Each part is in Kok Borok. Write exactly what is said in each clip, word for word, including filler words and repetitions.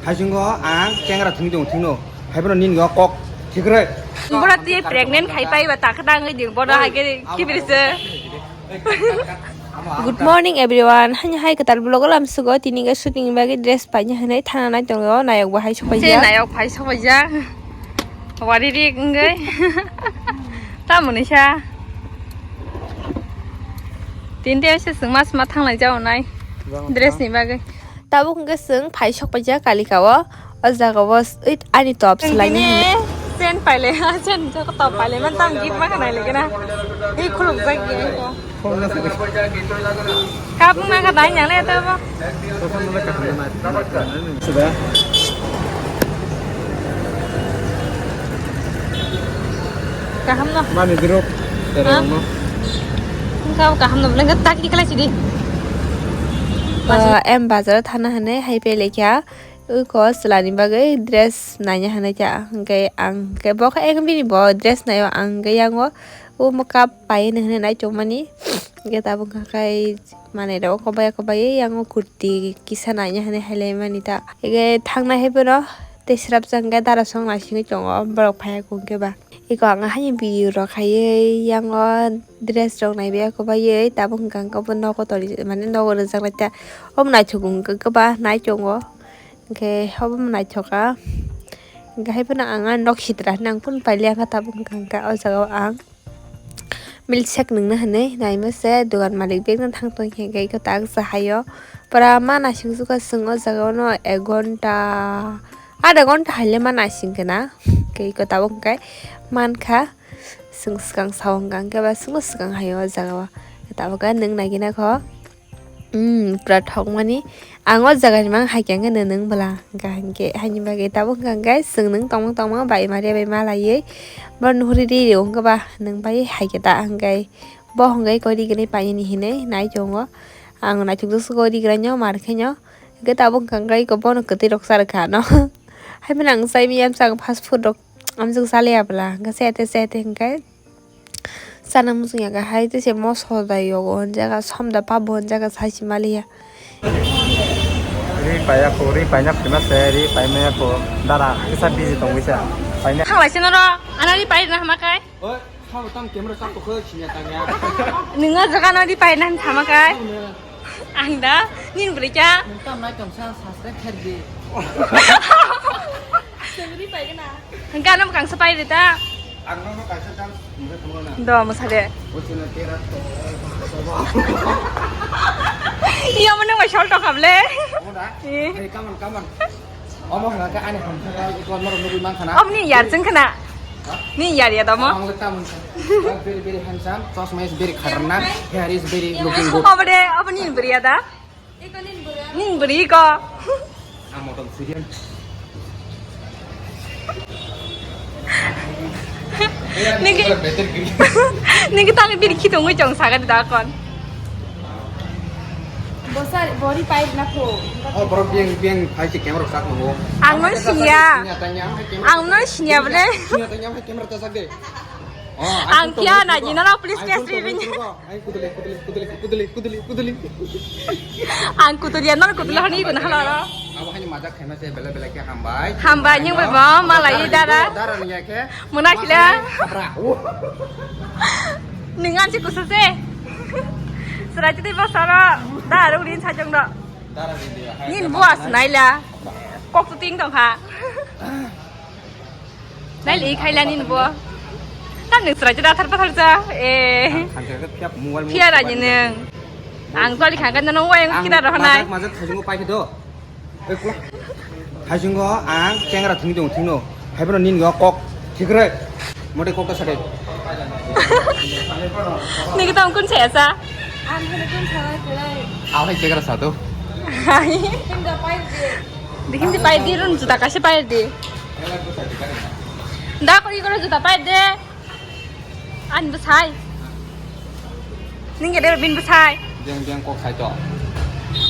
Haisingo ang kengra thwngwi tongo thwino. Haibono nini o kok thikrwi. Bora twi pregnant khai pai ba ta kha dang di bora hai ke kibri se. Good morning everyone. Hani hai kwtal vlog lam sugo tini ga shooting bagwi dress paina hinwi thana nai tongo. Nayok bo hai sopai ja. Nayok hai sopai ja. Wari ri ngai. Ta muni sa. Tin te se sung mas ma thang lai jao nai. Dress ni bagwi. Tabuk hwnkhe chwng phai sok paijak Kalika o, o jaga o s-, ui ani top swlai ni hinwi. Chain paile, chain joko top paile man tang gift ma khanai lege na. Ei khuluk jak ya eko. Kap ma ka dai nyang le to bo. Kaham no. Mani dirok. Ha? Engka kaham no beleng tak di kala sidi. Em bazar thana hane hai pe lekya. Uko chwlani bagwi dress naina hinwi kha, hwnkhe ang hwnkhe bo khe bini bo dress naio, ang hwnkhe yango o makeup painani hinwi naichomani, hwnkhe tabuk hwnkhe manwi rok kobai kobai yango kurti kisa naina hinwi hailaimani ta, hwnkhe thangnai hai phano tei swrapsa hwnkhe dara song naisingwi tongo borok phaiya khe ba. Eko ang haini video rok khaiwi yango dress rok naiwi eko baiwi tabuk hwnkha hwnkhe obo nogo toni mane nogo rijak naita omo naithok hwnkhe ba naitongo hwnkhe obo naithokha hwnkhe hai phano ang ani nok sitra hinwi ang phone pailiya kha tabuk hwnkha hwnkhe o jaga o ang milkshake nwngna hinwi naimase dogan malik bag no thang tongkhe hwnkhe eko tak cha haio pura ma naisingsuka chwng o jaga o no ek ghonta. Adha ghonta haile ma naising khe na, khe iko tabuk hwnkhe mankha, chwng swkang sao hwnkha hwnkhe ba chwngno swkang haio o jaga o, tabuk khe nwng naikhe nakho, umm, pura thokmani, ang o jaga ni mang hai khe nwng bwla, hwnkha hwnkhe haini bagwi tabuk hwnkha hwnkhe chwng nwng tongmung tongmung bai ma rw bai ma laiwi, bo nuhuri ri rio hwnkhe ba nwng bai hai khe ta hwnkhe, bo hwnkhe koi ri gwnwi painani hinwi nai tongo, ang naithok jwk se koi ri gwnai no mar khe no. Hwnkhe tabuk hwnkha hwnkhe iko bono kwtwi rok cha rwkha ano. Hai phano ang chai miyam chang fast food rok amjwk cha liya bwla hwnkhe chete chete hwnkhe chana muchung ya kha hai tei se moso da yogo hwnjak somda pabo hwnjak sai se maliya. Ri paya ko ri paina phima se ri paimaya ko dara kisa busy tongwi se paina. Thang lai se noro ana ri pai na hama kai. Oi, sabo tam camera chak tokho, sinya tangya. Nungo jaga no di pai nan thama kai. Sabo no. Ang da, nin beri cha. Nung tam nai tong sa, subscribe kher di. Sengri pai gana. Hingka no kang sa pai rita. Ang no no kaisa tam, mungkin pungana. Do, musade. Oi, sina tera to. Iya, mana ngai shol to kable. Kamu da? Iya. Hey, come on, come on. Omo hwnka khe ani hamjakgo, iko norok nugwi mankha na? Omo ni yar chwng khna. Ha? Ni yar ya domo? Ang le tamoni kha. Very, very handsome. Chosma is very khatarnak. Hair is very looking good. Obo de, obo ni bwrwi ya da? Ni bwrwi ko. Ang motom serial. Nini, nini tangwi bini khitongwi chong saga da kon. Bosar bori pai na pho. Oh, borok biang, biang phai se camera sak nango. Ang no sinya. Sinya tanya, ang hai camera. Ang no sinya bole. Sinya tanya, ang hai camera ta sak de. Oh, ang kia na jina na police case ri ri. Ai kudule, kudule, kudule, kudule, kudule, kudule. Ang kutulia no kudule hani kun halaro. Abo hani majak khaima se bele bele ke hambai. Hambai ning bai bo malai dara. Dara ni ya ke. Muna kila. Ning an si kusu se. Serai tei bosaro. Da aro rin sajong do. Nin buas naila. Kok tu ting tong kha. Naila i khaila nin bo. Tam ning serai tei da thar pathar ja. Eh. Phiara ni ning. Ang toli kha kan no wayang kita rohonai. Majak majak thajungo pai do. Haisingo ang kengra thwngwi tongo thwino. Haibono nini o kok thikrwi. Mote kok ta sade. Nini tong kun saya sa? Ang hene kun sana khlai. Ang hai kengra sa to. Hai. Himda pai de. Dikhim di pai di run juta kasi pai di. Da kori kori juta pai de. Ani bwsai. Ning khe debra bini bwsai. Jeng jeng kok sai to.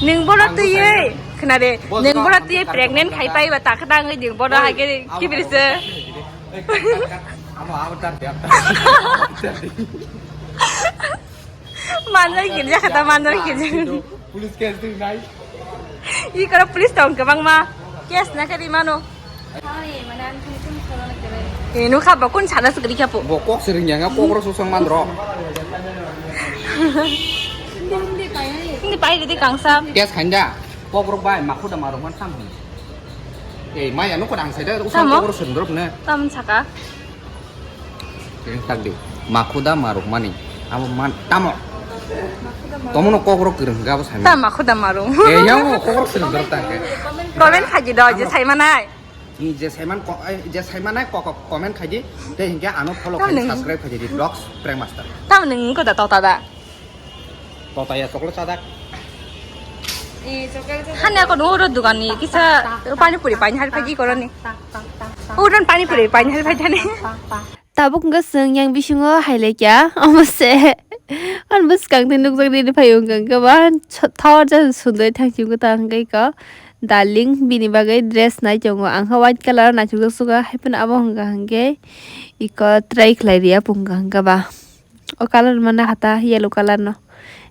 Ning bono twiwi khna de. Ning bono twiwi pregnant khai pai ba ta kha dang ning bono hai khe kibri se. Amo amo tar de. Manjari kirja khata manjari kirja. Police case ding nai. I koro police tong kwbangma. Kes na kari mano. Eh, nukha ba kun sana sugri kya po. Bo kok sering yang kok ro susang mandro. Hindi pai di kangsa. Kes khanja. Kok ro bai makhu da marung man sam. Eh, maya nukho dang sai da, usang kok ro sendrop ne. Tam saka. Tagdi. Makhuda maruk mani. Abo man tamo. Tomono kokrok kwrwng hwnkhe abo sai. Ta makhuda marung. Eh, yang kokrok kwrwng dorok tangkhe. Comment khaji do, je saimanai. Ni je saiman ko-, eh, je saimanai kok comment khaji. Tei hinkhe ano follow khaji, subscribe khaji di vlogs Prank Master. Tam nung ko da tota da. Totaya chocolate sadak. Hani ako nuro dugan ni kisa pani puri pani hari pagi koroni. Uron pani puri pani hari pagi hani. Tabuk wngkha chwng yang bisingo hai laikya omo se. Ani bwskang tei nukjak nini phai wngkha hwnkhe ba thor ja sundai thang chungo ta hwnkhe ko darling bini bagwi dress nai tongo ang khe white colour naithokjak suka hai phano abo hwnkha hwnkhe iko try khlai riya pungkha hwnkhe ba. O colour mana hata yellow colour no.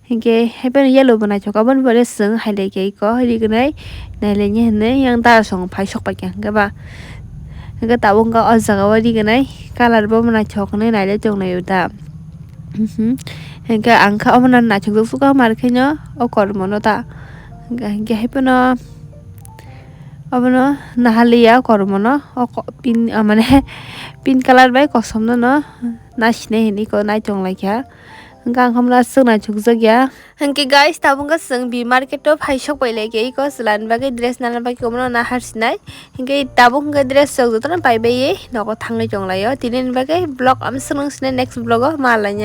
Hinkhe hapheno yellow bo naithok aboni pore chwng hai laikha iko rignai nailai ni hinwi yang dara song phai sok paikha hinkhe ba. Hinkhe tabuk wngkha o jaga o rignai colour bo naithok hinwi nailai tongnai o da. Mhm. Hinkhe ang kha obono naithok jak suka mar khe no o kormo no ta. Hinkhe hapheno. Obono nahaliya kormono o ko-, pin, ah, mane pink colour bai kosom no no nasinai hinwi ko naichong laikha. Hwnkhe ang khamna swk naichukjak ya. Hwnkhe guys, tabuk wngkha chwng B Market o phai sok pai laikha iko chwla ni bagwi dress nana bagwi omono nahar sinai. Hwnkhe tabuk hwnkhe dress rok jotono pai baiwi nogo thangwi tong laio. Tini ni bagwi vlog amswk nung sinai next vlog o ma laina.